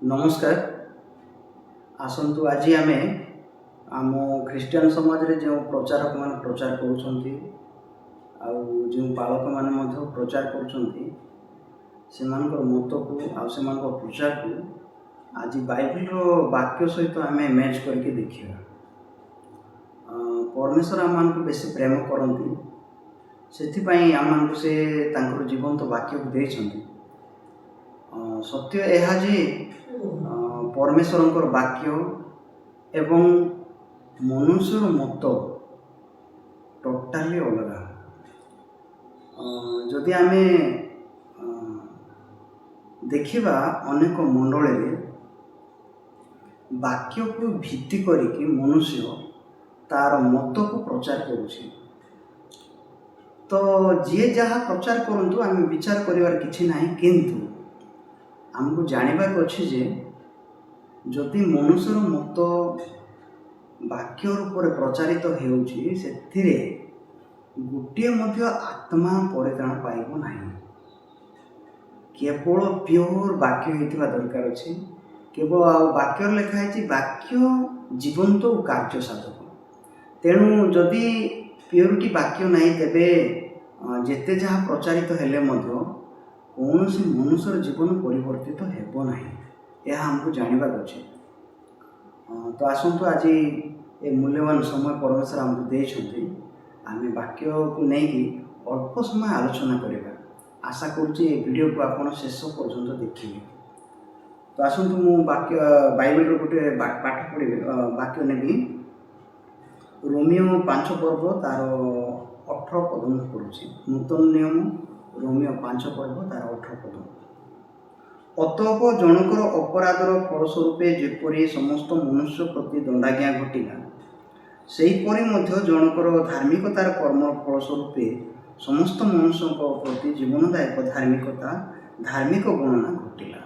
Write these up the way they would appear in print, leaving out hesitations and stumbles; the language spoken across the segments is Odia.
ନମସ୍କାର। ଆସନ୍ତୁ, ଆଜି ଆମେ ଆମ ଖ୍ରୀଷ୍ଟିଆନ ସମାଜରେ ଯେଉଁ ପ୍ରଚାରକମାନେ ପ୍ରଚାର କରୁଛନ୍ତି ଆଉ ଯେଉଁ ପାଳକମାନେ ମଧ୍ୟ ପ୍ରଚାର କରୁଛନ୍ତି, ସେମାନଙ୍କର ମତକୁ ଆଉ ସେମାନଙ୍କ ପ୍ରଚାରକୁ ଆଜି ବାଇବେଲର ବାକ୍ୟ ସହିତ ଆମେ ମ୍ୟାଚ୍ କରିକି ଦେଖିବା। ପରମେଶ୍ୱର ଆମମାନଙ୍କୁ ବେଶୀ ପ୍ରେମ କରନ୍ତି, ସେଥିପାଇଁ ଆମମାନଙ୍କୁ ସେ ତାଙ୍କର ଜୀବନ୍ତ ବାକ୍ୟକୁ ଦେଇଛନ୍ତି। ସତ୍ୟ ଏହା ଯେ ପରମେଶ୍ୱରଙ୍କର ବାକ୍ୟ ଏବଂ ମନୁଷ୍ୟର ମତ ଟୋଟାଲି ଅଲଗା। ଯଦି ଆମେ ଦେଖିବା, ଅନେକ ମଣ୍ଡଳୀରେ ବାକ୍ୟକୁ ଭିତ୍ତି କରିକି ମନୁଷ୍ୟ ତାର ମତକୁ ପ୍ରଚାର କରୁଛି। ତ ଯିଏ ଯାହା ପ୍ରଚାର କରନ୍ତୁ, ଆମେ ବିଚାର କରିବାର କିଛି ନାହିଁ। କିନ୍ତୁ ଆମକୁ ଜାଣିବାକୁ ଅଛି ଯେ ଯଦି ମନୁଷ୍ୟର ମତ ବାକ୍ୟ ରୂପରେ ପ୍ରଚାରିତ ହେଉଛି, ସେଥିରେ ଗୋଟିଏ ମଧ୍ୟ ଆତ୍ମା ପରିତ୍ରାଣ ପାଇବ ନାହିଁ। କେବଳ ପିଓର ବାକ୍ୟ ହେଇଥିବା ଦରକାର ଅଛି କେବଳ। ଆଉ ବାକ୍ୟରେ ଲେଖା ହେଇଛି, ବାକ୍ୟ ଜୀବନ୍ତ ଓ କାର୍ଯ୍ୟ ସାଧକ। ତେଣୁ ଯଦି ପିଓରିଟି ବାକ୍ୟ ନାହିଁ, ତେବେ ଯେତେ ଯାହା ପ୍ରଚାରିତ ହେଲେ ମଧ୍ୟ କୌଣସି ମନୁଷ୍ୟର ଜୀବନ ପରିବର୍ତ୍ତିତ ହେବ ନାହିଁ। ଏହା ଆମକୁ ଜାଣିବାକୁ ଅଛି। ତ ଆସନ୍ତୁ, ଆଜି ଏ ମୂଲ୍ୟବାନ ସମୟ ପରମେଶ୍ୱର ଆମକୁ ଦେଇଛନ୍ତି, ଆମେ ବାକ୍ୟକୁ ନେଇକି ଅଳ୍ପ ସମୟ ଆଲୋଚନା କରିବା। ଆଶା କରୁଛି ଏ ଭିଡ଼ିଓକୁ ଆପଣ ଶେଷ ପର୍ଯ୍ୟନ୍ତ ଦେଖିବେ। ତ ଆସନ୍ତୁ, ମୁଁ ବାକ୍ୟ ବାଇବେଲର ଗୋଟେ ପାଠ ପଢ଼ିବି, ବାକ୍ୟ ନେବି। ରୋମିଓ 5 ପର୍ବ ତାର 18 ପଦ ମୁଁ ପଢ଼ୁଛି। ନୂତନ ନିୟମ, ରୋମିଓ 5 ପର୍ବ ତାର 18 ପଦ। ଅତଏବ ଜଣଙ୍କର ଅପରାଧର ଫଳସ୍ୱରୂପେ ଯେପରି ସମସ୍ତ ମନୁଷ୍ୟ ପ୍ରତି ଦଣ୍ଡାଜ୍ଞା ଘଟିଲା, ସେହିପରି ମଧ୍ୟ ଜଣଙ୍କର ଧାର୍ମିକତାର କର୍ମର ଫଳସ୍ୱରୂପେ ସମସ୍ତ ମନୁଷ୍ୟଙ୍କ ପ୍ରତି ଜୀବନଦାୟକ ଧାର୍ମିକତା ଧାର୍ମିକ ଗଣନା ଘଟିଲା।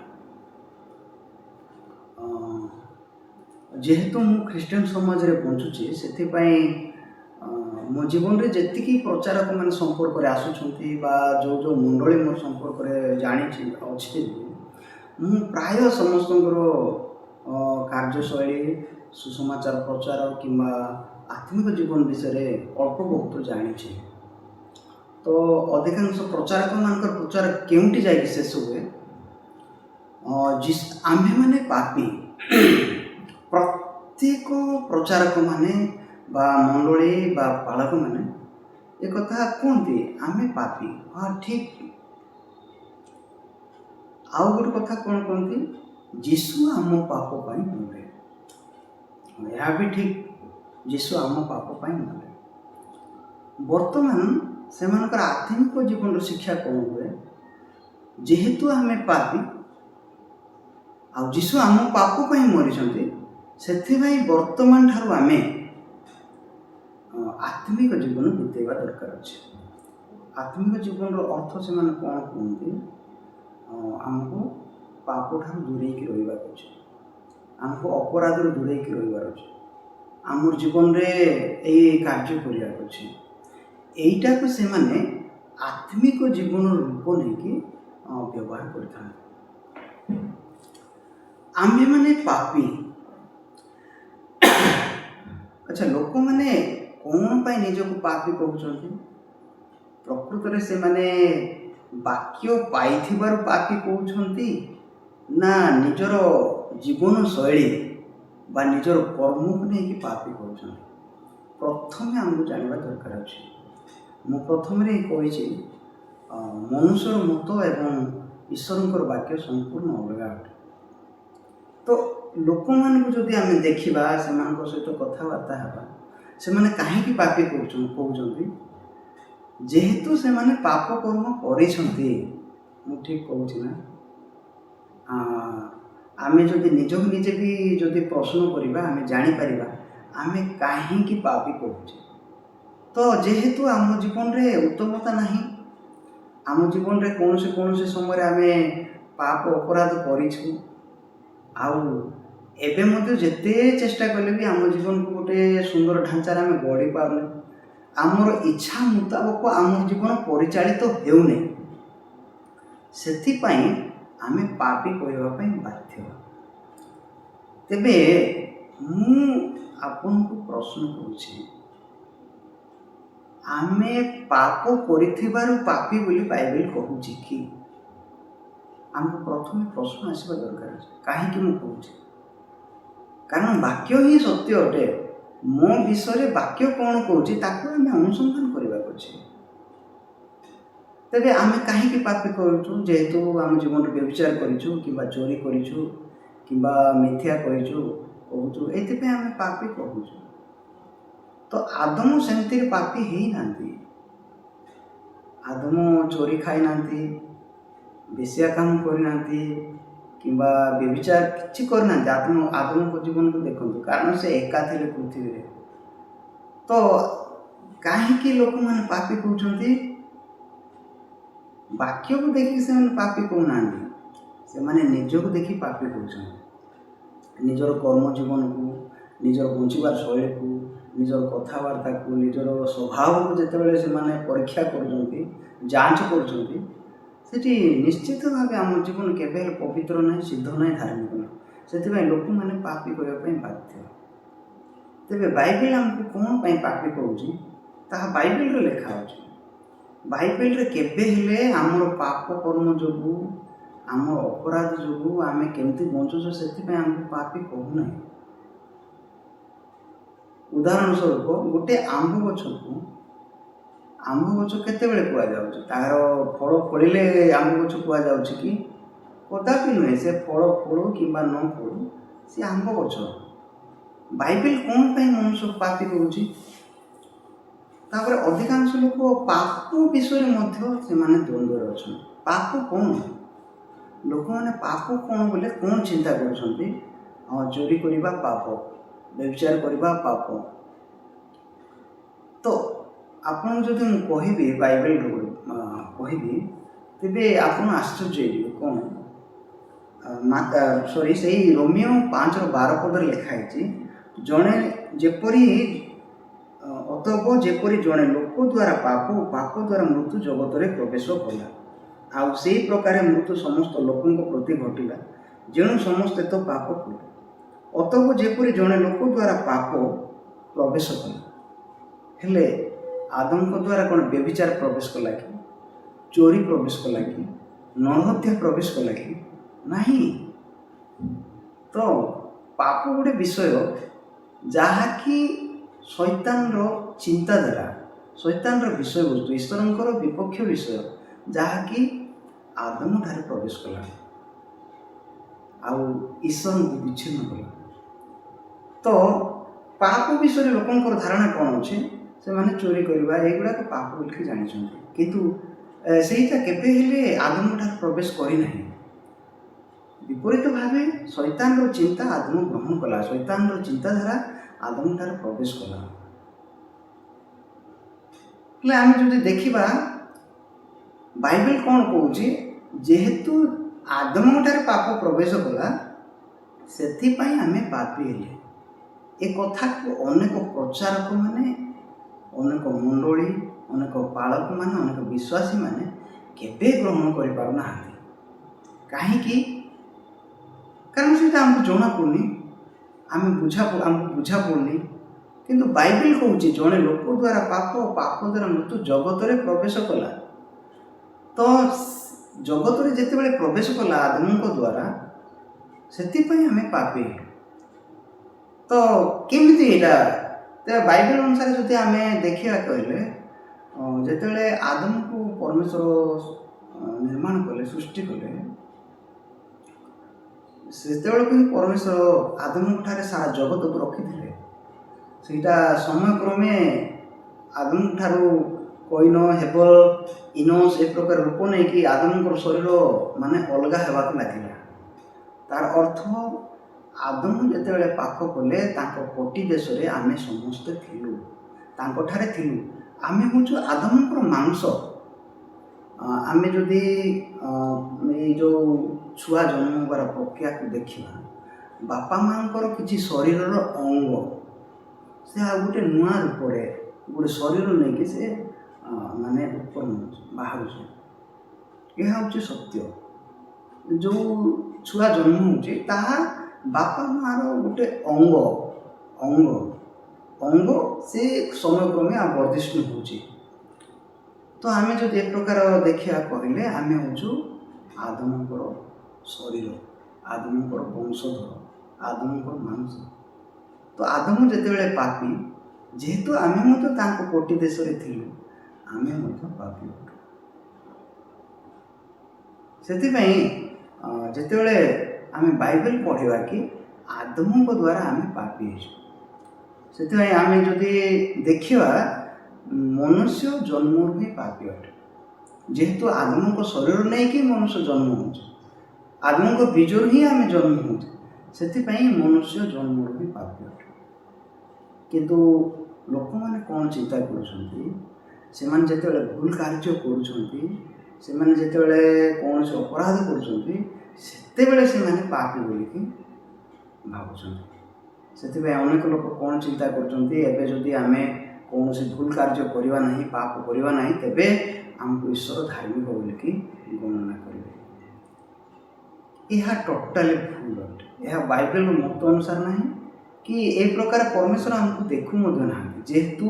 ଯେହେତୁ ମୁଁ ଖ୍ରୀଷ୍ଟିଆନ ସମାଜରେ ବଞ୍ଚୁଛି, ସେଥିପାଇଁ ମୋ ଜୀବନରେ ଯେତିକି ପ୍ରଚାରକମାନେ ସମ୍ପର୍କରେ ଆସୁଛନ୍ତି ବା ଯେଉଁ ଯେଉଁ ମଣ୍ଡଳୀ ମୋ ସମ୍ପର୍କରେ ଜାଣିଛି ଅଛି, ମୁଁ ପ୍ରାୟ ସମସ୍ତଙ୍କର କାର୍ଯ୍ୟଶୈଳୀ, ସୁସମାଚାର ପ୍ରଚାର କିମ୍ବା ଆତ୍ମିକ ଜୀବନ ବିଷୟରେ ଅଳ୍ପ ବହୁତ ଜାଣିଛି। ତ ଅଧିକାଂଶ ପ୍ରଚାରକମାନଙ୍କର ପ୍ରଚାର କେଉଁଠି ଯାଇକି ଶେଷ ହୁଏ? ଆମ୍ଭେମାନେ ପାପୀ। ପ୍ରତ୍ୟେକ ପ୍ରଚାରକମାନେ ବା ମଣ୍ଡଳୀ ବା ପାଳକମାନେ ଏକଥା କୁହନ୍ତି, ଆମେ ପାପୀ। ହଁ, ଠିକ୍। ଆଉ ଗୋଟେ କଥା କ'ଣ କୁହନ୍ତି? ଯୀଶୁ ଆମ ପାପ ପାଇଁ ମଲେ। ଏହା ବି ଠିକ୍, ଯୀଶୁ ଆମ ପାପ ପାଇଁ ମଲେ। ବର୍ତ୍ତମାନ ସେମାନଙ୍କର ଆତ୍ମିକ ଜୀବନର ଶିକ୍ଷା କ'ଣ ହୁଏ? ଯେହେତୁ ଆମେ ପାପୀ ଆଉ ଯୀଶୁ ଆମ ପାପ ପାଇଁ ମରିଛନ୍ତି, ସେଥିପାଇଁ ବର୍ତ୍ତମାନ ଠାରୁ ଆମେ ଆତ୍ମିକ ଜୀବନ ବିତେଇବା ଦରକାର ଅଛି। ଆତ୍ମିକ ଜୀବନର ଅର୍ଥ ସେମାନେ କ'ଣ କୁହନ୍ତି? ଆମକୁ ପାପ ଠାରୁ ଦୂରେଇକି ରହିବାକୁ ଅଛି, ଆମକୁ ଅପରାଧରୁ ଦୂରେଇକି ରହିବାର ଅଛି, ଆମର ଜୀବନରେ ଏଇ କାର୍ଯ୍ୟ କରିବାକୁ ଅଛି। ଏଇଟାକୁ ସେମାନେ ଆତ୍ମିକ ଜୀବନର ରୂପ ନେଇକି ବ୍ୟବହାର କରିଥାନ୍ତି। ଆମ୍ଭେମାନେ ପାପୀ। ଆଚ୍ଛା, ଲୋକମାନେ କ'ଣ ପାଇଁ ନିଜକୁ ପାପୀ କହୁଛନ୍ତି? ପ୍ରକୃତରେ ସେମାନେ ବାକ୍ୟ ପାଇଥିବାରୁ ପାପୀ କହୁଛନ୍ତି ନା ନିଜର ଜୀବନ ଶୈଳୀ ବା ନିଜର କର୍ମକୁ ନେଇକି ପାପୀ କହୁଛନ୍ତି? ପ୍ରଥମେ ଆମକୁ ଜାଣିବା ଦରକାର ଅଛି। ମୁଁ ପ୍ରଥମରେ ହିଁ କହିଛି, ମନୁଷ୍ୟର ମତ ଏବଂ ଈଶ୍ୱରଙ୍କର ବାକ୍ୟ ସମ୍ପୂର୍ଣ୍ଣ ଅଲଗା ଅଟେ। ତ ଲୋକମାନଙ୍କୁ ଯଦି ଆମେ ଦେଖିବା, ସେମାନଙ୍କ ସହିତ କଥାବାର୍ତ୍ତା ହେବା, ସେମାନେ କାହିଁକି ପାପୀ କହୁଛନ୍ତି? ଯେହେତୁ ସେମାନେ ପାପ କର୍ମ କରିଛନ୍ତି। ମୁଁ ଠିକ୍ କହୁଛି ନା? ଆମେ ଯଦି ନିଜକୁ ନିଜେ ବି ଯଦି ପ୍ରଶ୍ନ କରିବା, ଆମେ ଜାଣିପାରିବା ଆମେ କାହିଁକି ପାପୀ କହୁଛେ। ତ ଯେହେତୁ ଆମ ଜୀବନରେ ଉତ୍ତମତା ନାହିଁ, ଆମ ଜୀବନରେ କୌଣସି କୌଣସି ସମୟରେ ଆମେ ପାପ ଅପରାଧ କରିଛୁ, ଆଉ ଏବେ ମଧ୍ୟ ଯେତେ ଚେଷ୍ଟା କଲେ ବି ଆମ ଜୀବନକୁ ଗୋଟେ ସୁନ୍ଦର ଢାଞ୍ଚାରେ ଆମେ ଗଢ଼ି ପାରୁନେ, ଆମର ଇଚ୍ଛା ମୁତାବକ ଆମ ଜୀବନ ପରିଚାଳିତ ହେଉନି, ସେଥିପାଇଁ ଆମେ ପାପୀ କହିବା ପାଇଁ ବାଧ୍ୟ। ତେବେ ମୁଁ ଆପଣଙ୍କୁ ପ୍ରଶ୍ନ କରୁଛି, ଆମେ ପାପ କରିଥିବାରୁ ପାପୀ ବୋଲି ବାଇବେଲ କହୁଛି କି? ଆମକୁ ପ୍ରଥମେ ପ୍ରଶ୍ନ ଆସିବା ଦରକାର ଅଛି। କାହିଁକି ମୁଁ କହୁଛି? କାରଣ ବାକ୍ୟ ହିଁ ସତ୍ୟ ଅଟେ। ମୋ ବିଷୟରେ ବାକ୍ୟ କ'ଣ କହୁଛି, ତାକୁ ଆମେ ଅନୁସନ୍ଧାନ କରିବାକୁ ଅଛି। ତେବେ ଆମେ କାହିଁକି ପାପୀ କରୁଛୁ? ଯେହେତୁ ଆମ ଜୀବନରେ ବ୍ୟଭିଚାର କରିଛୁ କିମ୍ବା ଚୋରି କରିଛୁ କିମ୍ବା ମିଥ୍ୟା କହିଛୁ, କହୁଛୁ, ଏଥିପାଇଁ ଆମେ ପାପୀ କହୁଛୁ। ତ ଆଦମ ସେମିତିରେ ପାପୀ ହେଇନାହାନ୍ତି। ଆଦମ ଚୋରି ଖାଇନାହାନ୍ତି, ବେଶ୍ୟା କାମ କରିନାହାନ୍ତି କିମ୍ବା ବ୍ୟଭିଚାର କିଛି କରିନାହାନ୍ତି। ଆଦମଙ୍କ ଜୀବନକୁ ଦେଖନ୍ତୁ, କାରଣ ସେ ଏକା ଥିଲେ ପୃଥିବୀରେ। ତ କାହିଁକି ଲୋକମାନେ ପାପୀ କହୁଛନ୍ତି? ବାକ୍ୟକୁ ଦେଖିକି ସେମାନେ ପାପୀ କହୁନାହାନ୍ତି, ସେମାନେ ନିଜକୁ ଦେଖି ପାପୀ କହୁଛନ୍ତି। ନିଜର କର୍ମ ଜୀବନକୁ, ନିଜର ବଞ୍ଚିବାର ଶୈଳୀକୁ, ନିଜର କଥାବାର୍ତ୍ତାକୁ, ନିଜର ସ୍ୱଭାବକୁ ଯେତେବେଳେ ସେମାନେ ପରୀକ୍ଷା କରୁଛନ୍ତି, ଯାଞ୍ଚ କରୁଛନ୍ତି, ସେଠି ନିଶ୍ଚିତ ଭାବେ ଆମ ଜୀବନ କେବେ ହେଲେ ପବିତ୍ର ନାହିଁ, ସିଦ୍ଧ ନାହିଁ, ଧାର୍ମିକ ନାହିଁ। ସେଥିପାଇଁ ଲୋକମାନେ ପାପୀ କହିବା ପାଇଁ ବାଧ୍ୟ। ତେବେ ବାଇବେଲ ଆମକୁ କ'ଣ ପାଇଁ ପାପୀ କହୁଛି, ତାହା ବାଇବେଲରେ ଲେଖା ଅଛି। ବାଇବେଲରେ କେବେ ହେଲେ ଆମର ପାପ କର୍ମ ଯୋଗୁଁ, ଆମର ଅପରାଧ ଯୋଗୁଁ ଆମେ କେମିତି ବଞ୍ଚୁଛୁ, ସେଥିପାଇଁ ଆମକୁ ପାପୀ କହୁନାହିଁ। ଉଦାହରଣ ସ୍ୱରୂପ, ଗୋଟେ ଆମ୍ବ ଗଛକୁ ଆମ୍ବ ଗଛ କେତେବେଳେ କୁହାଯାଉଛି? ତାହାର ଫଳ ଫଳିଲେ ଆମ୍ବ ଗଛ କୁହାଯାଉଛି କି? କଦାପି ନୁହେଁ। ସେ ଫଳ ଫଳୁ କିମ୍ବା ନ ଫଳୁ, ସେ ଆମ୍ବ ଗଛ। ବାଇବେଲ କ'ଣ ପାଇଁ ମନୁଷ୍ୟକୁ ପାପୀ କହୁଛି? ତାପରେ ଅଧିକାଂଶ ଲୋକ ପାପ ବିଷୟରେ ମଧ୍ୟ ସେମାନେ ଦ୍ୱନ୍ଦ୍ୱରେ ଅଛନ୍ତି। ପାପ କ'ଣ? ଲୋକମାନେ ପାପ କ'ଣ ବୋଲେ କ'ଣ ଚିନ୍ତା କରୁଛନ୍ତି? ହଁ, ଚୋରି କରିବା ପାପ, ବ୍ୟଭିଚାର କରିବା ପାପ। ତ ଆପଣଙ୍କୁ ଯଦି ମୁଁ କହିବି, ବାଇବେଲରୁ କହିବି, ତେବେ ଆପଣ ଆଶ୍ଚର୍ଯ୍ୟ ହେଇଯିବେ। କ'ଣ ମାତା ସରି, ସେଇ ରୋମୀୟ 5ର 12 ପଦରେ ଲେଖା ହେଇଛି, ଜଣେ ଯେପରି ଅତଏବ ଯେପରି ଜଣେ ଲୋକ ଦ୍ୱାରା ପାପ ଓ ପାପ ଦ୍ୱାରା ମୃତ୍ୟୁ ଜଗତରେ ପ୍ରବେଶ କଲା, ଆଉ ସେଇ ପ୍ରକାରେ ମୃତ୍ୟୁ ସମସ୍ତ ଲୋକଙ୍କ ପ୍ରତି ଘଟିଲା, ଯେଣୁ ସମସ୍ତେ ତ ପାପ କଲେ। ଅତଏବ ଯେପରି ଜଣେ ଲୋକ ଦ୍ୱାରା ପାପ ପ୍ରବେଶ କଲା। ହେଲେ ଆଦମଙ୍କ ଦ୍ୱାରା କ'ଣ ବ୍ୟଭିଚାର ପ୍ରବେଶ କଲା କି? ଚୋରି ପ୍ରବେଶ କଲା କି? ନରହତ୍ୟା ପ୍ରବେଶ କଲା କି? ନାହିଁ। ତ ପାପ ଗୋଟେ ବିଷୟ ଯାହାକି ଶୈତାନର ଚିନ୍ତାଧାରା, ଶୈତାନର ବିଷୟବସ୍ତୁ, ଈଶ୍ୱରଙ୍କର ବିପକ୍ଷ ବିଷୟ, ଯାହାକି ଆଦମଠାରେ ପ୍ରବେଶ କଲା ଆଉ ଈଶ୍ୱରଙ୍କୁ ବିଚ୍ଛିନ୍ନ କଲା। ତ ପାପ ବିଷୟରେ ଲୋକଙ୍କର ଧାରଣା କ'ଣ ଅଛି? ସେମାନେ ଚୋରି କରିବା ଏଇଗୁଡ଼ାକ ପାପ ବୋଲିକି ଜାଣିଛନ୍ତି। କିନ୍ତୁ ସେଇଟା କେବେ ହେଲେ ଆଦମଠାରେ ପ୍ରବେଶ କରିନାହିଁ। ବିପରୀତ ଭାବେ ଶୈତାନର ଚିନ୍ତା ଆଦମ ଗ୍ରହଣ କଲା, ଶୈତାନର ଚିନ୍ତାଧାରା ଆଦମଠାରେ ପ୍ରବେଶ କଲା। ହେଲେ ଆମେ ଯଦି ଦେଖିବା ବାଇବେଲ କ'ଣ କହୁଛି, ଯେହେତୁ ଆଦମଙ୍କଠାରେ ପାପ ପ୍ରବେଶ କଲା, ସେଥିପାଇଁ ଆମେ ପାପୀ ହେଲେ। ଏ କଥାକୁ ଅନେକ ପ୍ରଚାରକମାନେ, ଅନେକ ମଣ୍ଡଳୀ, ଅନେକ ପାଳକମାନେ, ଅନେକ ବିଶ୍ୱାସୀମାନେ କେବେ ଗ୍ରହଣ କରିପାରୁନାହାନ୍ତି। କାହିଁକି? କାରଣ ସେଇଟା ଆମକୁ ଜଣାପଡ଼ୁନି, ଆମକୁ ବୁଝା ପଡ଼ୁନି। କିନ୍ତୁ ବାଇବେଲ କହୁଛି, ଜଣେ ଲୋକ ଦ୍ୱାରା ପାପ, ପାପ ଦ୍ୱାରା ମୃତ୍ୟୁ ଜଗତରେ ପ୍ରବେଶ କଲା। ତ ଜଗତରେ ଯେତେବେଳେ ପ୍ରବେଶ କଲା ଆଦମଙ୍କ ଦ୍ୱାରା, ସେଥିପାଇଁ ଆମେ ପାପୀ ହେଲୁ। ତ କେମିତି ଏଇଟା? ତ ବାଇବେଲ ଅନୁସାରେ ଯଦି ଆମେ ଦେଖିବା କହିଲେ, ଯେତେବେଳେ ଆଦମକୁ ପରମେଶ୍ୱର ନିର୍ମାଣ କଲେ, ସୃଷ୍ଟି କଲେ, ସେତେବେଳକୁ ହିଁ ପରମେଶ୍ୱର ଆଦମଙ୍କ ଠାରେ ସାରା ଜଗତକୁ ରଖିଥିଲେ। ସେଇଟା ସମୟକ୍ରମେ ଆଦମଙ୍କ ଠାରୁ କଇନ, ହେବଲ, ଇନୋସ ଏ ପ୍ରକାର ରୂପ ନେଇକି ଆଦମଙ୍କର ଶରୀର ମାନେ ଅଲଗା ହେବାକୁ ଲାଗିଲା। ତାର ଅର୍ଥ, ଆଦମ ଯେତେବେଳେ ପାପ କଲେ, ତାଙ୍କ କଟି ଦେଶରେ ଆମେ ସମସ୍ତେ ଥିଲୁ, ତାଙ୍କଠାରେ ଥିଲୁ। ଆମେ ହେଉଛୁ ଆଦମଙ୍କର ମାଂସ। ଆମେ ଯଦି ଏଇ ଯେଉଁ ଛୁଆ ଜନ୍ମ ହେବାର ପ୍ରକ୍ରିୟାକୁ ଦେଖିବା, ବାପା ମାଆଙ୍କର କିଛି ଶରୀରର ଅଙ୍ଗ ସେ ଆଉ ଗୋଟେ ନୂଆ ରୂପରେ ଗୋଟେ ଶରୀର ନେଇକି ସେ ମାନେ ଉତ୍ପନ୍ନ ହେଉଛି, ବାହାରୁଛି। ଏହା ହେଉଛି ସତ୍ୟ। ଯେଉଁ ଛୁଆ ଜନ୍ମ ହେଉଛି, ତାହା ବାପା ମାଆର ଗୋଟେ ଅଙ୍ଗ ଅଙ୍ଗ ଅଙ୍ଗ ସେ ସମୟକ୍ରମେ ଆଉ ବର୍ଦ୍ଧିଷ୍ଣୁ ହେଉଛି। ତ ଆମେ ଯଦି ଏ ପ୍ରକାର ଦେଖିବା କହିଲେ, ଆମେ ହେଉଛୁ ଆଦମଙ୍କର ଶରୀର, ଆଦମଙ୍କର ବଂଶଧର, ଆଦମଙ୍କର ମାଂସ। ତ ଆଦମ ଯେତେବେଳେ ପାପୀ, ଯେହେତୁ ଆମେ ମଧ୍ୟ ତାଙ୍କ କଟି ଦେଶରେ ଥିଲୁ, ଆମେ ମଧ୍ୟ ପାପୀ ଅଟୁ। ସେଥିପାଇଁ ଯେତେବେଳେ ଆମେ ବାଇବେଲ ପଢ଼ିବା କି ଆଦମଙ୍କ ଦ୍ୱାରା ଆମେ ପାପୀ ହେଇଛୁ, ସେଥିପାଇଁ ଆମେ ଯଦି ଦେଖିବା, ମନୁଷ୍ୟ ଜନ୍ମରୁ ହିଁ ପାପୀ ଅଟେ। ଯେହେତୁ ଆଦମଙ୍କ ଶରୀର ନେଇକି ମନୁଷ୍ୟ ଜନ୍ମ ହେଉଛି, ଆଦମଙ୍କ ବୀଜରୁ ହିଁ ଆମେ ଜନ୍ମ ହେଉଛୁ, ସେଥିପାଇଁ ମନୁଷ୍ୟ ଜନ୍ମରୁ ହିଁ ପାପୀ ଅଟେ। କିନ୍ତୁ ଲୋକମାନେ କ'ଣ ଚିନ୍ତା କରୁଛନ୍ତି? ସେମାନେ ଯେତେବେଳେ ଭୁଲ କାର୍ଯ୍ୟ କରୁଛନ୍ତି, ସେମାନେ ଯେତେବେଳେ କୌଣସି ଅପରାଧ କରୁଛନ୍ତି, ସେତେବେଳେ ସେମାନେ ପାପୀ ବୋଲିକି ଭାବୁଛନ୍ତି। ସେଥିପାଇଁ ଅନେକ ଲୋକ କ'ଣ ଚିନ୍ତା କରୁଛନ୍ତି? ଏବେ ଯଦି ଆମେ କୌଣସି ଭୁଲ କାର୍ଯ୍ୟ କରିବା ନାହିଁ, ପାପ କରିବା ନାହିଁ, ତେବେ ଆମକୁ ଈଶ୍ୱର ଧାର୍ମିକ ବୋଲିକି ଗଣନା କରିବେ। ଏହା ଟୋଟାଲି ଭୁଲ ଅଟେ। ଏହା ବାଇବେଲର ମତ ଅନୁସାରେ ନାହିଁ କି ଏ ପ୍ରକାର ପରମେଶ୍ୱର ଆମକୁ ଦେଖୁ ମଧ୍ୟ ନାହାନ୍ତି। ଯେହେତୁ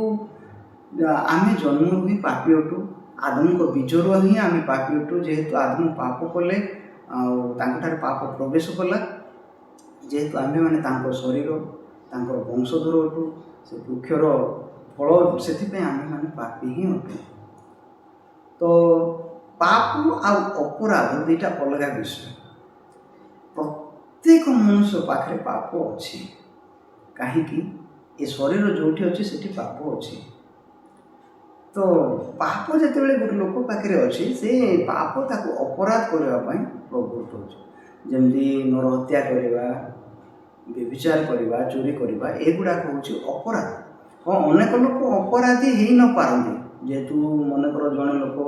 ଆମେ ଜନ୍ମରୁ ହିଁ ପାପୀ ଅଟୁ, ଆଦମଙ୍କ ବୀଜରୁ ହିଁ ଆମେ ପାପୀ ଅଟୁ। ଯେହେତୁ ଆଦମ ପାପ କଲେ ଆଉ ତାଙ୍କଠାରେ ପାପ ପ୍ରବେଶ କଲା, ଯେହେତୁ ଆମ୍ଭେମାନେ ତାଙ୍କ ଶରୀର, ତାଙ୍କର ବଂଶଧର ଅଟୁ, ସେ ବୃକ୍ଷର ଫଳ, ସେଥିପାଇଁ ଆମ୍ଭେମାନେ ପାପୀ ହିଁ ଅଟୁ। ତ ପାପ ଆଉ ଅପରାଧ ଦୁଇଟା ଅଲଗା ବିଷୟ। ପ୍ରତ୍ୟେକ ମନୁଷ୍ୟ ପାଖରେ ପାପ ଅଛି। କାହିଁକି? ଏ ଶରୀର ଯେଉଁଠି ଅଛି, ସେଠି ପାପ ଅଛି। ତ ପାପ ଯେତେବେଳେ ଗୋଟେ ଲୋକ ପାଖରେ ଅଛି, ସେ ପାପ ତାକୁ ଅପରାଧ କରିବା ପାଇଁ ପ୍ରବୃତ୍ତ ହେଉଛି। ଯେମିତି ନରହତ୍ୟା କରିବା, ବ୍ୟଭିଚାର କରିବା, ଚୋରି କରିବା, ଏଗୁଡ଼ାକ ହେଉଛି ଅପରାଧ। ହଁ, ଅନେକ ଲୋକ ଅପରାଧୀ ହେଇ ନପାରନ୍ତି। ଯେହେତୁ ମନେକର ଜଣେ ଲୋକ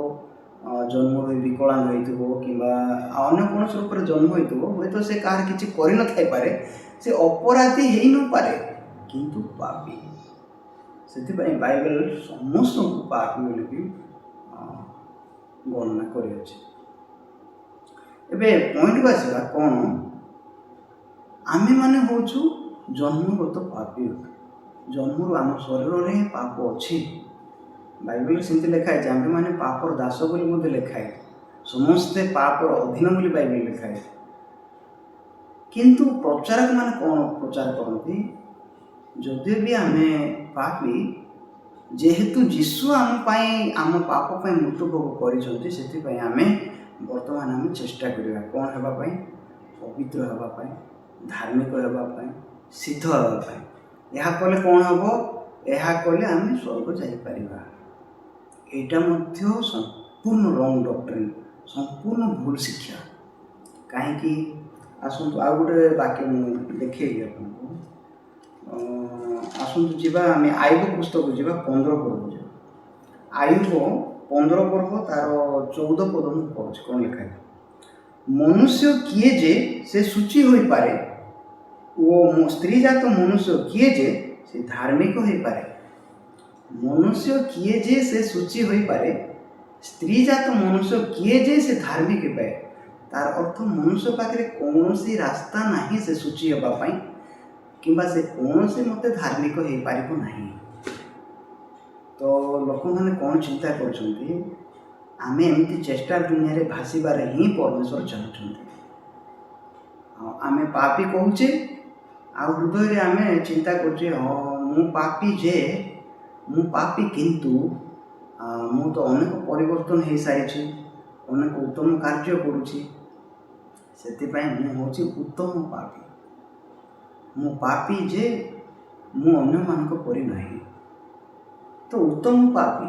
ଜନ୍ମରୁ ବିକଳାଙ୍ଗ ହେଇଥିବ କିମ୍ବା ଅନ୍ୟ କୌଣସି ରୂପରେ ଜନ୍ମ ହେଇଥିବ, ହୁଏତ ସେ କାହାର କିଛି କରିନଥାଇପାରେ, ସେ ଅପରାଧୀ ହେଇନପାରେ, କିନ୍ତୁ ପାପୀ। ସେଥିପାଇଁ ବାଇବେଲ ସମସ୍ତଙ୍କୁ ପାପୀ ବୋଲିକି ଗଣନା କରିଅଛି। ଏବେ ପଏଣ୍ଟକୁ ଆସିବା କ'ଣ? ଆମେମାନେ ହେଉଛୁ ଜନ୍ମଗତ ପାପୀ। ଜନ୍ମରୁ ଆମ ଶରୀରରେ ହିଁ ପାପ ଅଛି। ବାଇବେଲରେ ସେମିତି ଲେଖା ହେଇଛି। ଆମ୍ଭେମାନେ ପାପର ଦାସ ବୋଲି ମଧ୍ୟ ଲେଖା ହେଇଛି। ସମସ୍ତେ ପାପର ଅଧୀନ ବୋଲି ବାଇବେଲ ଲେଖା ହେଇଛି। କିନ୍ତୁ ପ୍ରଚାରକମାନେ କ'ଣ ପ୍ରଚାର କରନ୍ତି? ଯଦି ବି ଆମେ ପାପୀ, ଯେହେତୁ ଯୀଶୁ ଆମ ପାଇଁ, ଆମ ପାପ ପାଇଁ ମୃତ୍ୟୁ ଭୋଗ କରିଛନ୍ତି, ସେଥିପାଇଁ ଆମେ ବର୍ତ୍ତମାନ ଆମେ ଚେଷ୍ଟା କରିବା କ'ଣ ହେବା ପାଇଁ? ପବିତ୍ର ହେବା ପାଇଁ, ଧାର୍ମିକ ହେବା ପାଇଁ, ସିଦ୍ଧ ହେବା ପାଇଁ। ଏହା କଲେ କ'ଣ ହେବ? ଏହା କଲେ ଆମେ ସ୍ୱର୍ଗ ଯାଇପାରିବା। ଏଇଟା ମଧ୍ୟ ସମ୍ପୂର୍ଣ୍ଣ ରଙ୍ଗ ଡକ୍ଟ୍ରିନ୍, ସମ୍ପୂର୍ଣ୍ଣ ଭୁଲ ଶିକ୍ଷା। କାହିଁକି? ଆସନ୍ତୁ, ଆଉ ଗୋଟେ ବାକ୍ୟ ମୁଁ ଦେଖେଇବି ଆପଣଙ୍କୁ। ଆସନ୍ତୁ ଯିବା, ଆମେ ଆୟୁବ ପୁସ୍ତକ ଯିବା, 15 ପର୍ବ ଯିବା। ଆୟୁବ 15 ପର୍ବ, ତାର 14 ପଦ ମୁଁ ପଢ଼ୁଛି, କ'ଣ ଲେଖା ହେଇଛି। ମନୁଷ୍ୟ କିଏ ଯେ ସେ ଶୁଚି ହୋଇପାରେ ଓ ସ୍ତ୍ରୀଜାତ ମନୁଷ୍ୟ କିଏ ଯେ ସେ ଧାର୍ମିକ ହୋଇପାରେ? ମନୁଷ୍ୟ କିଏ ଯେ ସେ ଶୁଚି ହୋଇପାରେ? ସ୍ତ୍ରୀଜାତ ମନୁଷ୍ୟ କିଏ ଯେ ସେ ଧାର୍ମିକ ହୋଇପାରେ? ତାର ଅର୍ଥ, ମନୁଷ୍ୟ ପାଖରେ କୌଣସି ରାସ୍ତା ନାହିଁ ସେ ଶୁଚି ହେବା ପାଇଁ କିମ୍ବା ସେ କୌଣସି ମତେ ଧାର୍ମିକ ହେଇପାରିବ ନାହିଁ। ତ ଲୋକମାନେ କ'ଣ ଚିନ୍ତା କରୁଛନ୍ତି? ଆମେ ଏମିତି ଚେଷ୍ଟା ଦୁନିଆରେ ଭାସିବାରେ ହିଁ ପରମେଶ୍ୱର ଚାହୁଁଛନ୍ତି। ଆଉ ଆମେ ପାପୀ କହୁଛେ, ଆଉ ହୃଦୟରେ ଆମେ ଚିନ୍ତା କରୁଛେ, ହଁ, ମୁଁ ପାପୀ ଯେ, ମୁଁ ପାପୀ, କିନ୍ତୁ ମୁଁ ତ ଅନେକ ପରିବର୍ତ୍ତନ ହେଇସାରିଛି, ଅନେକ ଉତ୍ତମ କାର୍ଯ୍ୟ କରୁଛି, ସେଥିପାଇଁ ମୁଁ ହେଉଛି ଉତ୍ତମ ପାପୀ। ମୁଁ ପାପୀ ଯେ, ମୁଁ ଅନ୍ୟମାନଙ୍କ ପରି ନାହିଁ। ତ ଉତ୍ତମ ପାପୀ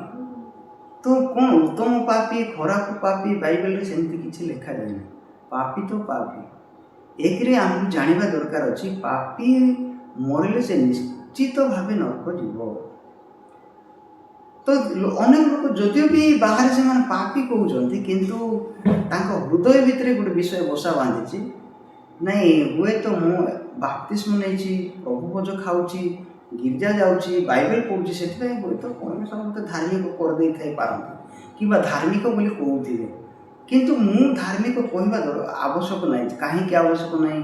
ତ କ'ଣ? ଉତ୍ତମ ପାପୀ, ଖରାପ ପାପୀ, ବାଇବେଲରେ ସେମିତି କିଛି ଲେଖାଯାଇନି। ପାପୀ ତ ପାପୀ। ଏକରେ ଆମକୁ ଜାଣିବା ଦରକାର ଅଛି, ପାପୀ ମରିଲେ ସେ ନିଶ୍ଚିତ ଭାବେ ନରକ ଯିବ। ତ ଅନେକ ଲୋକ ଯଦିଓ ବି ବାହାରେ ସେମାନେ ପାପୀ କହୁଛନ୍ତି, କିନ୍ତୁ ତାଙ୍କ ହୃଦୟ ଭିତରେ ଗୋଟେ ବିଷୟ ବସା ବାନ୍ଧିଛି, ନାଇଁ, ହୁଏତ ମୁଁ ବାପ୍ତିସ୍ମ ନେଇଛି, ପ୍ରଭୁ ଭୋଜ ଖାଉଛି, ଗିର୍ଜା ଯାଉଛି, ବାଇବେଲ ପଢ଼ୁଛି, ସେଥିପାଇଁ ହୁଏତ ପରମେଶ୍ୱର ମୋତେ ଧାର୍ମିକ କରିଦେଇଥାଇ ପାରନ୍ତି କିମ୍ବା ଧାର୍ମିକ ବୋଲି କହୁଥିବେ, କିନ୍ତୁ ମୁଁ ଧାର୍ମିକ କହିବା ଆବଶ୍ୟକ ନାହିଁ। କାହିଁକି ଆବଶ୍ୟକ ନାହିଁ?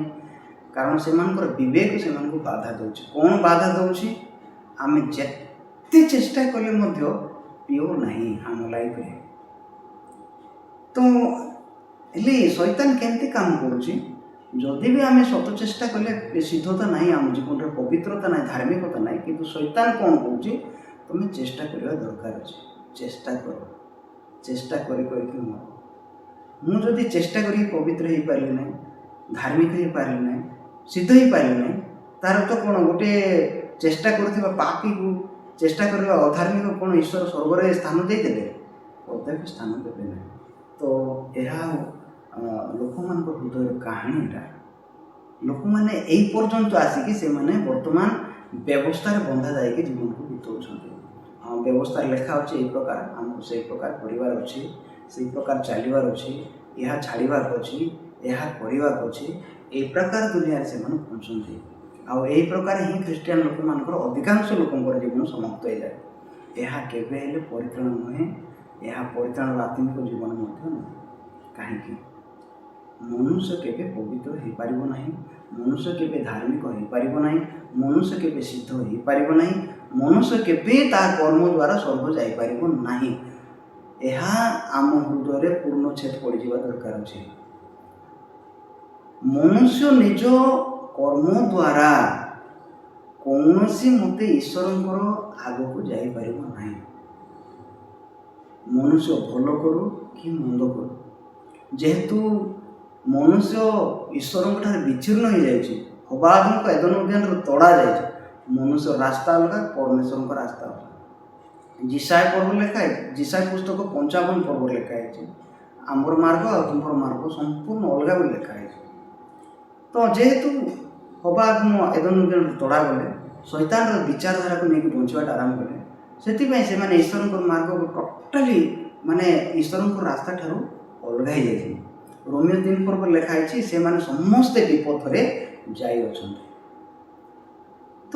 କାରଣ ସେମାନଙ୍କର ବିବେକ ସେମାନଙ୍କୁ ବାଧା ଦେଉଛି। କ'ଣ ବାଧା ଦେଉଛି? ଆମେ ଯେତେ ଚେଷ୍ଟା କଲେ ମଧ୍ୟ ପିଓର ନାହିଁ ଆମ ଲାଇଫରେ। ତ ହେଲେ ଶୈତାନ କେମିତି କାମ କରୁଛି? ଯଦି ବି ଆମେ ସତ ଚେଷ୍ଟା କଲେ ସିଦ୍ଧତା ନାହିଁ ଆମ ଜୀବନରେ, ପବିତ୍ରତା ନାହିଁ, ଧାର୍ମିକତା ନାହିଁ, କିନ୍ତୁ ଶୈତାନ କ'ଣ କହୁଛି? ତୁମେ ଚେଷ୍ଟା କରିବା ଦରକାର ଅଛି, ଚେଷ୍ଟା କର, ଚେଷ୍ଟା କରି କରିକି ମର। ମୁଁ ଯଦି ଚେଷ୍ଟା କରିକି ପବିତ୍ର ହେଇପାରିଲି ନାହିଁ, ଧାର୍ମିକ ହେଇପାରିଲି ନାହିଁ, ସିଦ୍ଧ ହେଇପାରିଲି ନାହିଁ, ତାର ତ କ'ଣ ଗୋଟେ ଚେଷ୍ଟା କରୁଥିବା ପାପୀକୁ, ଚେଷ୍ଟା କରିବା ଅଧାର୍ମିକ କ'ଣ ଈଶ୍ୱର ସ୍ୱର୍ଗରେ ସ୍ଥାନ ଦେଇଦେବେ? କଦାପି ସ୍ଥାନ ଦେବେ ନାହିଁ। ତ ଏହା ଲୋକମାନଙ୍କ ହୃଦୟର କାହାଣୀଟା। ଲୋକମାନେ ଏଇ ପର୍ଯ୍ୟନ୍ତ ଆସିକି ସେମାନେ ବର୍ତ୍ତମାନ ବ୍ୟବସ୍ଥାରେ ବନ୍ଧା ଯାଇକି ଜୀବନକୁ ବିତାଉଛନ୍ତି। ହଁ, ବ୍ୟବସ୍ଥାରେ ଲେଖା ଅଛି ଏଇ ପ୍ରକାର, ଆମକୁ ସେଇ ପ୍ରକାର କରିବାର ଅଛି, ସେଇ ପ୍ରକାର ଚାଲିବାର ଅଛି, ଏହା ଛାଡ଼ିବାକୁ ଅଛି, ଏହା କରିବାକୁ ଅଛି। ଏଇ ପ୍ରକାର ଦୁନିଆରେ ସେମାନେ ବଞ୍ଚନ୍ତି। ଆଉ ଏଇ ପ୍ରକାର ହିଁ ଖ୍ରୀଷ୍ଟିଆନ ଲୋକମାନଙ୍କର, ଅଧିକାଂଶ ଲୋକଙ୍କର ଜୀବନ ସମାପ୍ତ ହେଇଯାଏ। ଏହା କେବେ ହେଲେ ପରିତ୍ରାଣ ନୁହେଁ। ଏହା ପରିତ୍ରାଣର ଆତ୍ମିକ ଜୀବନ ମଧ୍ୟ ନୁହେଁ। କାହିଁକି? ମନୁଷ୍ୟ କେବେ ପବିତ୍ର ହେଇପାରିବ ନାହିଁ, ମନୁଷ୍ୟ କେବେ ଧାର୍ମିକ ହେଇପାରିବ ନାହିଁ, ମନୁଷ୍ୟ କେବେ ସିଦ୍ଧ ହେଇପାରିବ ନାହିଁ, ମନୁଷ୍ୟ କେବେ ତା କର୍ମ ଦ୍ୱାରା ସ୍ୱର୍ଗ ଯାଇପାରିବ ନାହିଁ। ଏହା ଆମ ହୃଦୟରେ ପୂର୍ଣ୍ଣଛେଦ ପଡ଼ିଯିବା ଦରକାର ଅଛି। ମନୁଷ୍ୟ ନିଜ କର୍ମ ଦ୍ୱାରା କୌଣସି ମତେ ଈଶ୍ୱରଙ୍କର ଆଗକୁ ଯାଇପାରିବ ନାହିଁ। ମନୁଷ୍ୟ ଭଲ କରୁ କି ମନ୍ଦ କରୁ, ଯେହେତୁ ମନୁଷ୍ୟ ଈଶ୍ୱରଙ୍କ ଠାରୁ ବିଚ୍ଛିନ୍ନ ହେଇଯାଇଛି, ହବା ଆଦମଙ୍କୁ ଏଦନ ଉଦ୍ୟାନରୁ ତଡ଼ା ଯାଇଛି। ମନୁଷ୍ୟ ରାସ୍ତା ଅଲଗା, ପରମେଶ୍ୱରଙ୍କ ରାସ୍ତା ଅଲଗା। ଯିଶାଇୟ ପର୍ବ ଲେଖା ହେଇଛି, ଯିଶାଇୟ ପୁସ୍ତକ 55 ପର୍ବ ଲେଖା ହେଇଛି, ଆମର ମାର୍ଗ ଆଉ ତୁମର ମାର୍ଗ ସମ୍ପୂର୍ଣ୍ଣ ଅଲଗା ବୋଲି ଲେଖା ହେଇଛି। ତ ଯେହେତୁ ହବା ଆଦମ ଏଦନ ଉଦ୍ୟାନରୁ ତଡ଼ା ଗଲେ, ଶୈତାନର ବିଚାରଧାରାକୁ ନେଇକି ବଞ୍ଚିବାଟା ଆରମ୍ଭ କଲେ, ସେଥିପାଇଁ ସେମାନେ ଈଶ୍ୱରଙ୍କର ମାର୍ଗକୁ ଟୋଟାଲି, ମାନେ ଈଶ୍ୱରଙ୍କ ରାସ୍ତା ଠାରୁ ଅଲଗା ହେଇଯାଇଛନ୍ତି। ରୋମୀୟ 3 ପର୍ବରେ ଲେଖା ହେଇଛି, ସେମାନେ ସମସ୍ତେ ବିପଥରେ ଯାଇଅଛନ୍ତି। ତ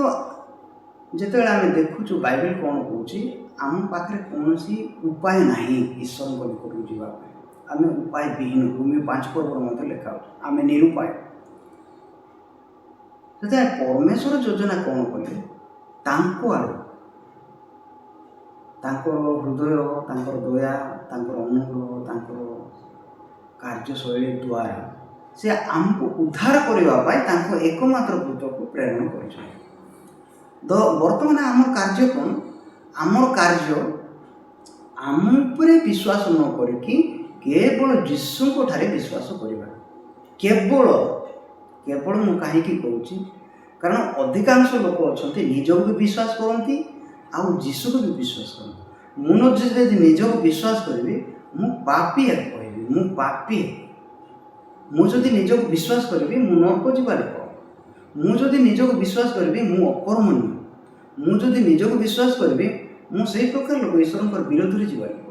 ଯେତେବେଳେ ଆମେ ଦେଖୁଛୁ ବାଇବେଲ କ'ଣ କହୁଛି, ଆମ ପାଖରେ କୌଣସି ଉପାୟ ନାହିଁ ଈଶ୍ୱରଙ୍କ ନିକଟକୁ ଯିବା ପାଇଁ। ଆମେ ଉପାୟ ବିହୀନ। ରୋମୀୟ 5 ପର୍ବରେ ମଧ୍ୟ ଲେଖା ହେଉଛି, ଆମେ ନିରୁପାୟ। ସେଥିପାଇଁ ପରମେଶ୍ୱର ଯୋଜନା କ'ଣ କଲେ? ତାଙ୍କ ଆଡ଼ୁ, ତାଙ୍କର ହୃଦୟ, ତାଙ୍କର ଦୟା, ତାଙ୍କର ଅନୁଗ୍ରହ, ତାଙ୍କର କାର୍ଯ୍ୟଶୈଳୀ ଦ୍ୱାରା ସେ ଆମକୁ ଉଦ୍ଧାର କରିବା ପାଇଁ ତାଙ୍କ ଏକମାତ୍ର ପୁତ୍ରକୁ ପ୍ରେରଣ କରିଛନ୍ତି। ତ ବର୍ତ୍ତମାନ ଆମର କାର୍ଯ୍ୟ କ'ଣ? ଆମର କାର୍ଯ୍ୟ ଆମ ଉପରେ ବିଶ୍ୱାସ ନ କରିକି କେବଳ ଯୀଶୁଙ୍କ ଠାରେ ବିଶ୍ୱାସ କରିବା। କେବଳ କେବଳ ମୁଁ କାହିଁକି କହୁଛି? କାରଣ ଅଧିକାଂଶ ଲୋକ ଅଛନ୍ତି, ନିଜକୁ ବି ବିଶ୍ୱାସ କରନ୍ତି ଆଉ ଯୀଶୁକୁ ବି ବିଶ୍ୱାସ କରନ୍ତି। ମୁଁ ନ ଯଦି ନିଜକୁ ବିଶ୍ୱାସ କରିବି, ମୁଁ ପାପୀ କହିବି, ମୁଁ ପାପୀ। ମୁଁ ଯଦି ନିଜକୁ ବିଶ୍ୱାସ କରିବି, ମୁଁ ନରକ ଯିବା ଲୋକ। ମୁଁ ଯଦି ନିଜକୁ ବିଶ୍ୱାସ କରିବି, ମୁଁ ଅକର୍ମଣ୍ୟ। ମୁଁ ଯଦି ନିଜକୁ ବିଶ୍ୱାସ କରିବି, ମୁଁ ସେଇ ପ୍ରକାର ଲୋକ, ଈଶ୍ୱରଙ୍କର ବିରୋଧରେ ଯିବା ଲୋକ।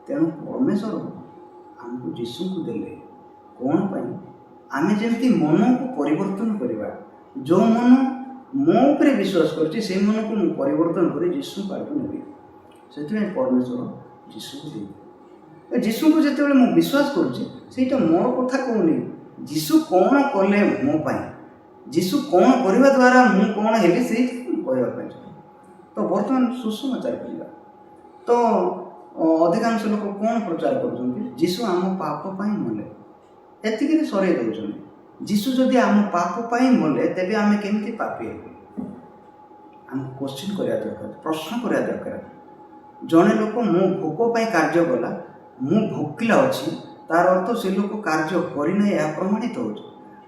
ତେଣୁ ପରମେଶ୍ୱର ଆମକୁ ଯୀଶୁଙ୍କୁ ଦେଲେ କ'ଣ ପାଇଁ? ଆମେ ଯେମିତି ମନକୁ ପରିବର୍ତ୍ତନ କରିବା। ଯେଉଁ ମନ ମୋ ଉପରେ ବିଶ୍ୱାସ କରୁଛି, ସେଇ ମନକୁ ମୁଁ ପରିବର୍ତ୍ତନ କରି ଯୀଶୁଙ୍କ ଆଡ଼କୁ ନେବି। ସେଥିପାଇଁ ପରମେଶ୍ୱର ଯୀଶୁକୁ ଦେଇଥିଲେ। ଯୀଶୁଙ୍କୁ ଯେତେବେଳେ ମୁଁ ବିଶ୍ୱାସ କରୁଛି, ସେଇଟା ମୋର କଥା କହୁନି। ଯୀଶୁ କ'ଣ କଲେ ମୋ ପାଇଁ, ଯୀଶୁ କ'ଣ କରିବା ଦ୍ୱାରା ମୁଁ କ'ଣ ହେଲି, ସେଇଟା ମୁଁ କହିବା ପାଇଁ ଚାହୁଁଛି। ତ ବର୍ତ୍ତମାନ ସୁସମାଚାର ବୁଝିବା। ତ ଅଧିକାଂଶ ଲୋକ କ'ଣ ପ୍ରଚାର କରୁଛନ୍ତି? ଯୀଶୁ ଆମ ପାପ ପାଇଁ ମଲେ, ଏତିକିରେ ସରେଇ ଦେଉଛନ୍ତି। ଯୀଶୁ ଯଦି ଆମ ପାପ ପାଇଁ ମଲେ, ତେବେ ଆମେ କେମିତି ପାପୀ ହେବୁ? ଆମକୁ କୋଶ୍ଚିନ୍ କରିବା ଦରକାର, ପ୍ରଶ୍ନ କରିବା ଦରକାର। ଜଣେ ଲୋକ ମୋ ଭୋକ ପାଇଁ କାର୍ଯ୍ୟ କଲା, ମୁଁ ଭୋକିଲା ଅଛି, ତାର ଅର୍ଥ ସେ ଲୋକ କାର୍ଯ୍ୟ କରିନାହିଁ, ଏହା ପ୍ରମାଣିତ ହେଉଛି।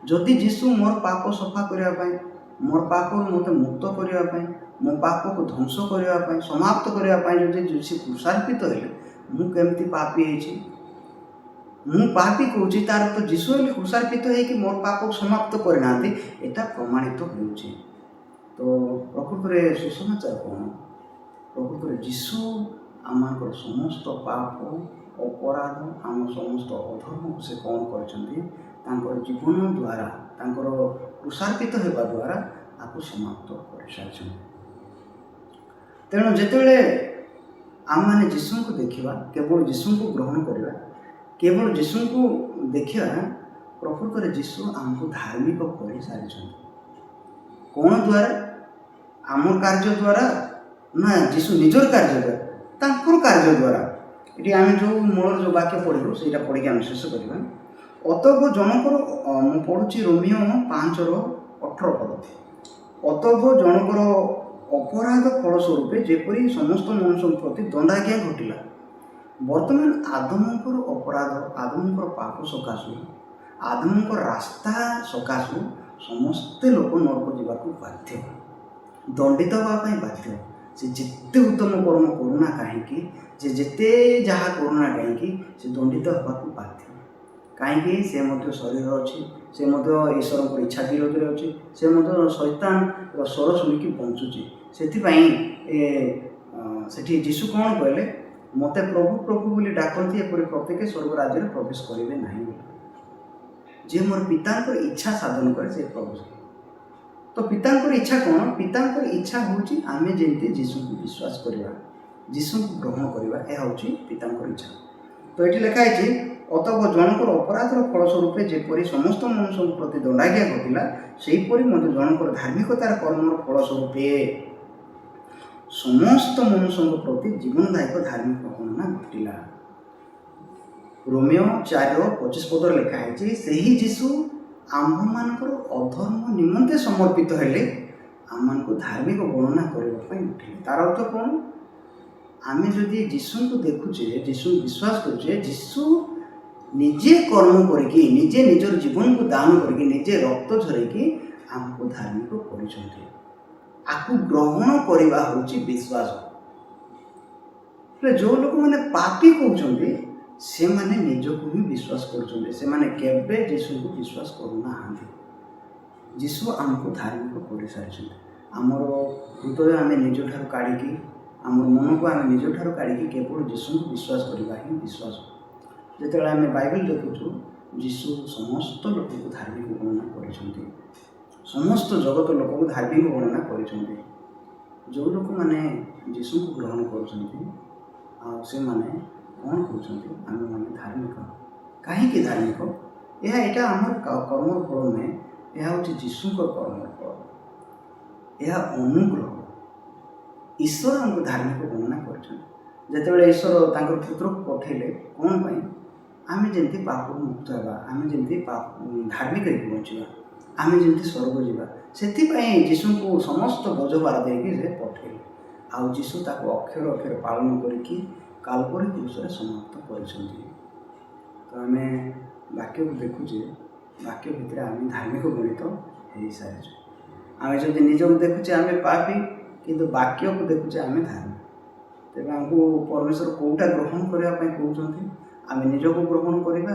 ଯଦି ଯୀଶୁ ମୋର ପାପ ସଫା କରିବା ପାଇଁ, ମୋର ପାପରୁ ମୋତେ ମୁକ୍ତ କରିବା ପାଇଁ, ମୋ ପାପକୁ ଧ୍ୱଂସ କରିବା ପାଇଁ, ସମାପ୍ତ କରିବା ପାଇଁ ଯଦି ଯୀଶୁ କ୍ରୁଶାର୍ପିତ ହେଲେ, ମୁଁ କେମିତି ପାପୀ ହେଇଛି? ମୁଁ ପାପୀ କହୁଛି, ତାର ତ ଯୀଶୁ ହେଲେ କ୍ରୁଶାର୍ପିତ ହେଇକି ମୋର ପାପକୁ ସମାପ୍ତ କରିନାହାନ୍ତି, ଏଟା ପ୍ରମାଣିତ ହେଉଛି। ତ ପ୍ରକୃତରେ ସୁସମାଚାର କ'ଣ? ପ୍ରକୃତରେ ଯୀଶୁ ଆମମାନଙ୍କର ସମସ୍ତ ପାପ, ଅପରାଧ, ଆମ ସମସ୍ତ ଅଧର୍ମକୁ ସେ କ'ଣ କରିଛନ୍ତି? ତାଙ୍କର ଜୀବନ ଦ୍ୱାରା, ତାଙ୍କର କ୍ରୁଶାର୍ପିତ ହେବା ଦ୍ୱାରା ଆକୁ ସମାପ୍ତ କରିସାରିଛନ୍ତି। ତେଣୁ ଯେତେବେଳେ ଆମମାନେ ଯୀଶୁଙ୍କୁ ଦେଖିବା, କେବଳ ଯୀଶୁଙ୍କୁ ଗ୍ରହଣ କରିବା, କେବଳ ଯୀଶୁଙ୍କୁ ଦେଖିବା, ପ୍ରକୃତରେ ଯୀଶୁ ଆମକୁ ଧାର୍ମିକ କରିସାରିଛନ୍ତି। କ'ଣ ଦ୍ୱାରା? ଆମ କାର୍ଯ୍ୟ ଦ୍ୱାରା ନା ଯୀଶୁ ନିଜର କାର୍ଯ୍ୟ ଦ୍ୱାରା? ତାଙ୍କର କାର୍ଯ୍ୟ ଦ୍ୱାରା। ଏଠି ଆମେ ଯେଉଁ ମୂଳର ଯେଉଁ ବାକ୍ୟ ପଢ଼ିବୁ, ସେଇଟା ପଢ଼ିକି ଆମେ ଶେଷ କରିବା। ଅତଏବ ଜଣଙ୍କର, ମୁଁ ପଢ଼ୁଛି ରୋମୀୟ 5ର 18 ପଦ। ଅତଏବ ଜଣଙ୍କର ଅପରାଧ ଫଳସ୍ୱରୂପେ ଯେପରି ସମସ୍ତ ମନୁଷ୍ୟଙ୍କ ପ୍ରତି ଦଣ୍ଡାଜ୍ଞା ଘଟିଲା, ବର୍ତ୍ତମାନ ଆଦମଙ୍କର ଅପରାଧ, ଆଦମଙ୍କର ପାପ ସକାଶୁ, ଆଦମଙ୍କ ରାସ୍ତା ସକାଶୁ ସମସ୍ତେ ଲୋକ ନରକ ଯିବାକୁ ବାଧ୍ୟ, ଦଣ୍ଡିତ ହେବା ପାଇଁ ବାଧ୍ୟ। ସେ ଯେତେ ଉତ୍ତମ କର୍ମ କରୁନା କାହିଁକି, ଯେ ଯେତେ ଯାହା କରୁନା କାହିଁକି, ସେ ଦଣ୍ଡିତ ହେବାକୁ ବାଧ୍ୟ। କାହିଁକି? ସେ ମଧ୍ୟ ଶରୀର ଅଛି, ସେ ମଧ୍ୟ ଈଶ୍ୱରଙ୍କର ଇଚ୍ଛା ବିରୋଧରେ ଅଛି, ସେ ମଧ୍ୟ ଶୈତାନର ସ୍ୱର ଶୁଣିକି ବଞ୍ଚୁଛି। ସେଥିପାଇଁ ସେଠି ଯୀଶୁ କ'ଣ କହିଲେ? ମୋତେ ପ୍ରଭୁ ପ୍ରଭୁ ବୋଲି ଡାକନ୍ତି, ଏପରି ପ୍ରତ୍ୟେକ ସ୍ୱର୍ଗ ରାଜ୍ୟରେ ପ୍ରବେଶ କରିବେ ନାହିଁ ବୋଲି। ଯିଏ ମୋର ପିତାଙ୍କର ଇଚ୍ଛା ସାଧନ କରେ, ସେ ପ୍ରବେଶ କରିବ। ତ ପିତାଙ୍କର ଇଚ୍ଛା କ'ଣ? ପିତାଙ୍କର ଇଚ୍ଛା ହେଉଛି ଆମେ ଯେମିତି ଯୀଶୁଙ୍କୁ ବିଶ୍ୱାସ କରିବା, ଯୀଶୁଙ୍କୁ ଗ୍ରହଣ କରିବା। ଏହା ହେଉଛି ପିତାଙ୍କର ଇଚ୍ଛା। ତ ଏଠି ଲେଖା ହେଇଛି, ଅତଏବ ଜଣଙ୍କର ଅପରାଧର ଫଳସ୍ୱରୂପେ ଯେପରି ସମସ୍ତ ମନୁଷ୍ୟଙ୍କ ପ୍ରତି ଦଣ୍ଡାଜ୍ଞା ଘଟିଲା, ସେହିପରି ମଧ୍ୟ ଜଣଙ୍କର ଧାର୍ମିକତାର କର୍ମର ଫଳସ୍ୱରୂପେ ସମସ୍ତ ମନୁଷ୍ୟଙ୍କ ପ୍ରତି ଜୀବନଦାୟକ ଧାର୍ମିକ ଗଣନା ଘଟିଲା। ରୋମୀୟ 4ର 25 ପଦରେ ଲେଖା ହେଇଛି, ସେହି ଯୀଶୁ ଆମ୍ଭମାନଙ୍କର ଅଧର୍ମ ନିମନ୍ତେ ସମର୍ପିତ ହେଲେ, ଆମମାନଙ୍କୁ ଧାର୍ମିକ ଗଣନା କରିବା ପାଇଁ ଉଠିଲେ। ତାର ଅର୍ଥ କ'ଣ? ଆମେ ଯଦି ଯୀଶୁଙ୍କୁ ଦେଖୁଛେ, ଯୀଶୁଙ୍କୁ ବିଶ୍ୱାସ କରୁଛେ, ଯୀଶୁ ନିଜେ କର୍ମ କରିକି, ନିଜେ ନିଜର ଜୀବନକୁ ଦାନ କରିକି, ନିଜେ ରକ୍ତ ଝରେଇକି ଆମକୁ ଧାର୍ମିକ କରିଛନ୍ତି। ଆକୁ ଗ୍ରହଣ କରିବା ହେଉଛି ବିଶ୍ୱାସ। ହେଲେ ଯେଉଁ ଲୋକମାନେ ପାପୀ କହୁଛନ୍ତି, ସେମାନେ ନିଜକୁ ହିଁ ବିଶ୍ୱାସ କରୁଛନ୍ତି। ସେମାନେ କେବେ ଯୀଶୁଙ୍କୁ ବିଶ୍ୱାସ କରୁନାହାନ୍ତି। ଯୀଶୁ ଆମକୁ ଧାର୍ମିକ କରିସାରିଛନ୍ତି। ଆମର ହୃଦୟ ଆମେ ନିଜଠାରୁ କାଢ଼ିକି, ଆମର ମନକୁ ଆମେ ନିଜଠାରୁ କାଢ଼ିକି କେବଳ ଯୀଶୁଙ୍କୁ ବିଶ୍ୱାସ କରିବା ହିଁ ବିଶ୍ୱାସ। ଯେତେବେଳେ ଆମେ ବାଇବେଲ ଦେଖୁଛୁ, ଯୀଶୁ ସମସ୍ତ ଲୋକଙ୍କୁ ଧାର୍ମିକ ଗଣନା କରିଛନ୍ତି, ସମସ୍ତ ଜଗତ ଲୋକଙ୍କୁ ଧାର୍ମିକ ଗଣନା କରିଛନ୍ତି। ଯେଉଁ ଲୋକମାନେ ଯୀଶୁଙ୍କୁ ଗ୍ରହଣ କରୁଛନ୍ତି ଆଉ ସେମାନେ କ'ଣ କହୁଛନ୍ତି? ଆମେମାନେ ଧାର୍ମିକ। କାହିଁକି ଧାର୍ମିକ? ଏଇଟା ଆମର କର୍ମର ଫଳ ନୁହେଁ, ଏହା ହେଉଛି ଯୀଶୁଙ୍କ କର୍ମର ଫଳ। ଏହା ଅନୁଗ୍ରହ। ଈଶ୍ୱର ଆମକୁ ଧାର୍ମିକ ଗଣନା କରିଛନ୍ତି। ଯେତେବେଳେ ଈଶ୍ୱର ତାଙ୍କର ପୁତ୍ରକୁ ପଠେଇଲେ, କ'ଣ ପାଇଁ? ଆମେ ଯେମିତି ପାପରୁ ମୁକ୍ତ ହେବା, ଆମେ ଯେମିତି ପାପ ଧାର୍ମିକ ହେଇକି ବଞ୍ଚିବା, ଆମେ ଯେମିତି ସ୍ୱର୍ଗ ଯିବା, ସେଥିପାଇଁ ଯୀଶୁଙ୍କୁ ସମସ୍ତ ବୋଝ ଭାର ଦେଇକି ସେ ପଠେଇଲେ। ଆଉ ଯୀଶୁ ତାକୁ ଅକ୍ଷର ଅକ୍ଷର ପାଳନ କରିକି କାଲବରୀ କ୍ରୁଶରେ ସମାପ୍ତ କରିଛନ୍ତି। ତ ଆମେ ବାକ୍ୟକୁ ଦେଖୁଛେ, ବାକ୍ୟ ଭିତରେ ଆମେ ଧାର୍ମିକ ଗଣିତ ହେଇସାରିଛୁ। ଆମେ ଯଦି ନିଜକୁ ଦେଖୁଛେ, ଆମେ ପାପୀ, କିନ୍ତୁ ବାକ୍ୟକୁ ଦେଖୁଛେ, ଆମେ ଧାର୍ମିକ। ତେବେ ଆମକୁ ପରମେଶ୍ୱର କେଉଁଟା ଗ୍ରହଣ କରିବା ପାଇଁ କହୁଛନ୍ତି? ଆମେ ନିଜକୁ ଗ୍ରହଣ କରିବା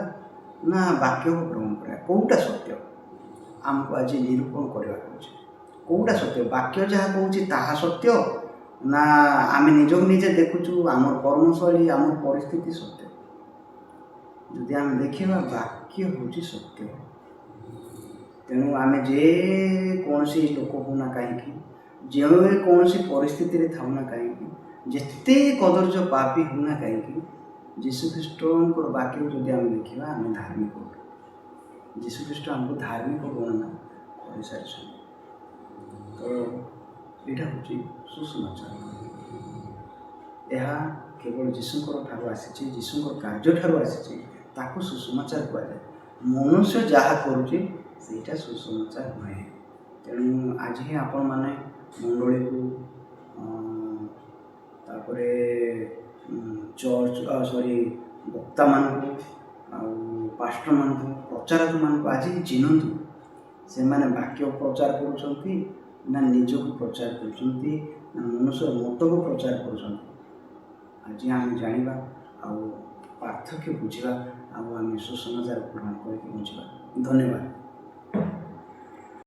ନା ବାକ୍ୟକୁ ଗ୍ରହଣ କରିବା? କେଉଁଟା ସତ୍ୟ, ଆମକୁ ଆଜି ନିରୂପଣ କରିବାକୁ ଅଛି। କେଉଁଟା ସତ୍ୟ? ବାକ୍ୟ ଯାହା କହୁଛି ତାହା ସତ୍ୟ ନା ଆମେ ନିଜକୁ ନିଜେ ଦେଖୁଛୁ, ଆମର କର୍ମଶୈଳୀ, ଆମର ପରିସ୍ଥିତି ସତ୍ୟ? ଯଦି ଆମେ ଦେଖିବା, ବାକ୍ୟ ହେଉଛି ସତ୍ୟ। ତେଣୁ ଆମେ ଯେକୌଣସି ଲୋକ ହଉନା କାହିଁକି, ଯେଉଁ କୌଣସି ପରିସ୍ଥିତିରେ ଥାଉ ନା କାହିଁକି, ଯେତେ କଦର୍ଯ୍ୟ ପାପୀ ହଉନା କାହିଁକି, ଯୀଶୁଖ୍ରୀଷ୍ଟଙ୍କର ବାକ୍ୟକୁ ଯଦି ଆମେ ଦେଖିବା, ଆମେ ଧାର୍ମିକ। ଯୀଶୁଖ୍ରୀଷ୍ଟ ଆମକୁ ଧାର୍ମିକ ଗଣନା କରିସାରିଛନ୍ତି। ତ ଏଇଟା ହେଉଛି ସୁସମାଚାର। ଏହା କେବଳ ଯୀଶୁଙ୍କର ଠାରୁ ଆସିଛି, ଯୀଶୁଙ୍କର କାର୍ଯ୍ୟଠାରୁ ଆସିଛି। ତାକୁ ସୁସମାଚାର କୁହାଯାଏ। ମନୁଷ୍ୟ ଯାହା କରୁଛି, ସେଇଟା ସୁସମାଚାର ନୁହେଁ। ତେଣୁ ଆଜି ହିଁ ଆପଣମାନେ ମଣ୍ଡଳୀକୁ, ତାପରେ ଚର୍ଚ୍ଚ, ସରି, ବକ୍ତାମାନଙ୍କୁ ଆଉ ପାଷ୍ଟରମାନଙ୍କୁ, ପ୍ରଚାରକମାନଙ୍କୁ ଆଜି ହିଁ ଚିହ୍ନନ୍ତୁ। ସେମାନେ ବାକ୍ୟ ପ୍ରଚାର କରୁଛନ୍ତି ନା ନିଜକୁ ପ୍ରଚାର କରୁଛନ୍ତି ନା ମନୁଷ୍ୟର ମତକୁ ପ୍ରଚାର କରୁଛନ୍ତି? ଆଜି ଆମେ ଜାଣିବା ଆଉ ପାର୍ଥକ୍ୟ ବୁଝିବା ଆଉ ଆମେ ସୁସମାଚାର ଗ୍ରହଣ କରିକି ବଞ୍ଚିବା। ଧନ୍ୟବାଦ।